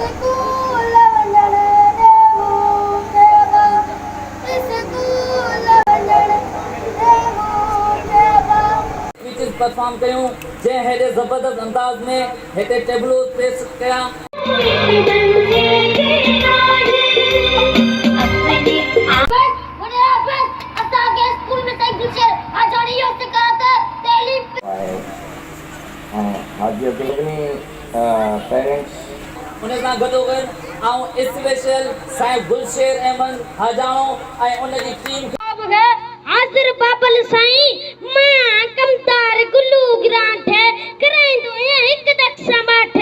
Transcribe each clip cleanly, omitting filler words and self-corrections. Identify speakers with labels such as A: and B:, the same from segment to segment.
A: School وڃڻ ڏي مون کي ابا اسڪول وڃڻ ڏي مون کي ابا.
B: اسپيچز پرفارم ڪيون جنهن هيڏي زبردست انداز ۾ هتي ٽيبلوز پيش ڪيا.
A: بس وڏيرا بس اسان کي اسڪول ۾ سائين گلشير حاجاڻي اهو سيکاريو ته تعليم.
C: آهي ۽ حاجي عبدالغني پيرنٽس.
B: ان سان گڏوگڏ آئون اسپيشل سائين گلشير احمد حاجاڻو ۽ ان جي ٽيم کي.
A: به حاضر بابل سائين مان ڪمتار گلو گرانٺ ڪرائيندو آهيان هڪ دک سان ماٺ.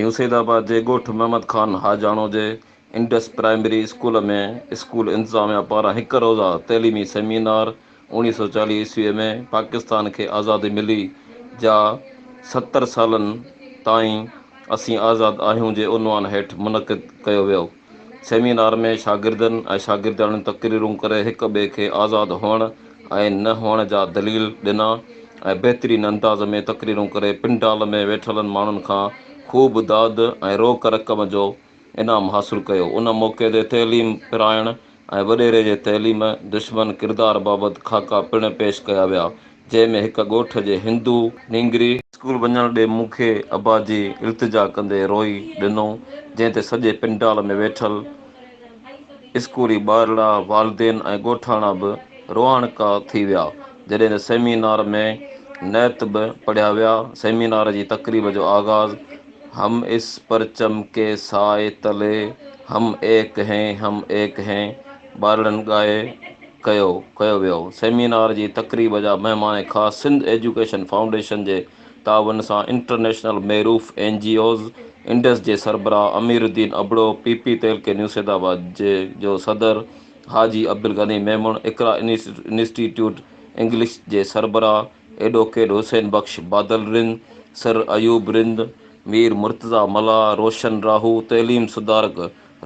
D: نيو سيد آباد جي ڳوٺ محمد خان حاجاڻو جي انڊس پرائمري اسڪول ۾ اسڪول انتظاميا پاران هڪ روزه تعليمي سيمينار 1940 عيسوي ۾ پاڪستان کي آزادي ملي جا 70 سالن تائين اسين آزاد آهيون جي عنوان هيٺ منعقد ڪيو ويو. سيمينار ۾ شاگردن ۽ شاگردياڻين تقريرون ڪري هڪ ٻئي کي آزاد هئڻ ۽ نه هئڻ جا دليل ڏنا ۽ بهترين انداز ۾ تقريرون ڪري پنڊال ۾ ويٺلن ماڻهن کان خوب داد ۽ روڪ رقم جو انعام حاصل ڪيو. ان موقعي تي تعليم پرائڻ ۽ وڏيري جي تعليم دشمن ڪردار بابت خاڪا پڻ پيش ڪيا ويا، جنهن ۾ هڪ ڳوٺ جي هندو نينگري، اسڪول وڃڻ ڏي مون کي ابا جي التجا ڪندي روئي ڏنو، جنهن تي سڄي پنڊال ۾ ويٺل اسڪولي ٻارڙا، والدين ۽ ڳوٺاڻا به روئاڻڪا ٿي ويا، جڏهن ته سيمينار ۾ نعت به پڙهيا ويا، سيمينار جي تقريب جو آغاز هم اس پرچم ڪي سائي تلي هم ايڪ هين هم ايڪ هين ٻارڙن ڳائي ڪيو ڪيو ويو، سيمينار جي تقريب جا مهمان خاص سنڌ ايجوڪيشن فائونڊيشن جي تعاون سان انٽرنيشنل معروف اين جي اوز انڊس جي سربراهه امير الدين ابڙو، پي پي تعلقي نيوسيدآباد جي جو صدر حاجي عبدالغني ميمڻ، اقرا انسٽيٽيوٽ انگلش جي سربراهه ايڊووڪيٽ حسين بخش بادل رند، سر ايوب رند، مير مرتضيٰ ملاح، روشن راهو، تعليم سڌارڪ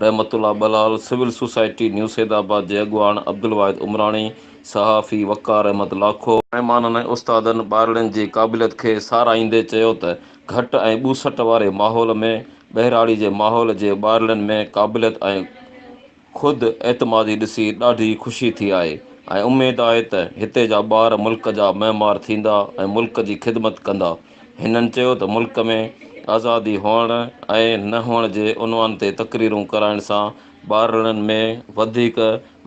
D: رحمت الله ٻلال، سول سوسائٽي نيوسيدآباد جي اڳواڻ عبدالواحد عمراڻي، صحافي وقار احمد لاکو، مهمانن ۽ استادن ٻارڙن جي قابليت کي ساراهيندي چيو ته گهٽ ۽ ٻوسٽ واري ماحول ۾ ٻهراڙي جي ماحول جي ٻارڙن ۾ قابليت ۽ خود اعتمادي ڏسي ڏاڍي خوشي ٿي آهي ۽ اميد آهي ته هتي جا ٻار ملڪ جا معمار ٿيندا ۽ ملڪ جي خدمت ڪندا. هنن چيو ته ملڪ ۾ آزادي هئڻ ۽ نه هئڻ جي عنوان تي تقريرون ڪرائڻ سان ٻارڙن ۾ وڌيڪ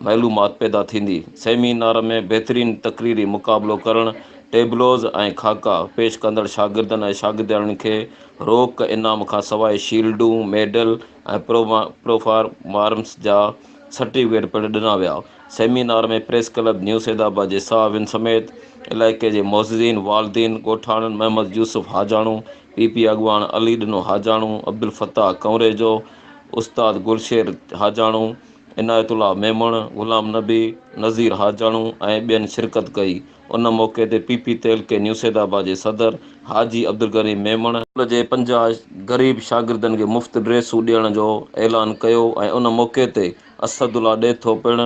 D: معلومات پيدا ٿيندي. سيمينار ۾ بهترين تقريري مقابلو ڪرڻ، ٽيبلوز ۽ خاڪا پيش ڪندڙ شاگردن ۽ شاگردياڻين کي روڪ انعام کانسواء شيلڊون، ميڊل ۽ پرفارمنس جا سرٽيفڪيٽ پڻ ڏنا ويا. Seminar ۾ press club new Saidabad جي صحافين سميت علائقي جي معززين، والدين، ڳوٺاڻن محمد يوسف حاجاڻو، پي پي اڳواڻ علي ڏنو حاجاڻو، عبدالفتاح ڪنوريجو، استاد گلشير حاجاڻو، عنايت الله ميمڻ، غلام نبي، نذير حاجاڻو ۽ ٻين شرڪت ڪئي. ان موقعي تي پي پي تعلقي نيوسيدآباد جي صدر حاجي عبدالغني ميمڻ، اسڪول جي 50 غريب شاگردن کي مفت ڊريسون ڏيڻ جو اعلان ڪيو ۽ ان موقعي تي اسدالله ڏيٿو پڻ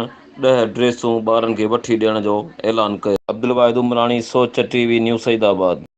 D: ڏهه ڊريسون ٻارن کي وٺي ڏيڻ جو اعلان ڪيو. Abdulwahid Umrani, Soch T V, new Saidabad.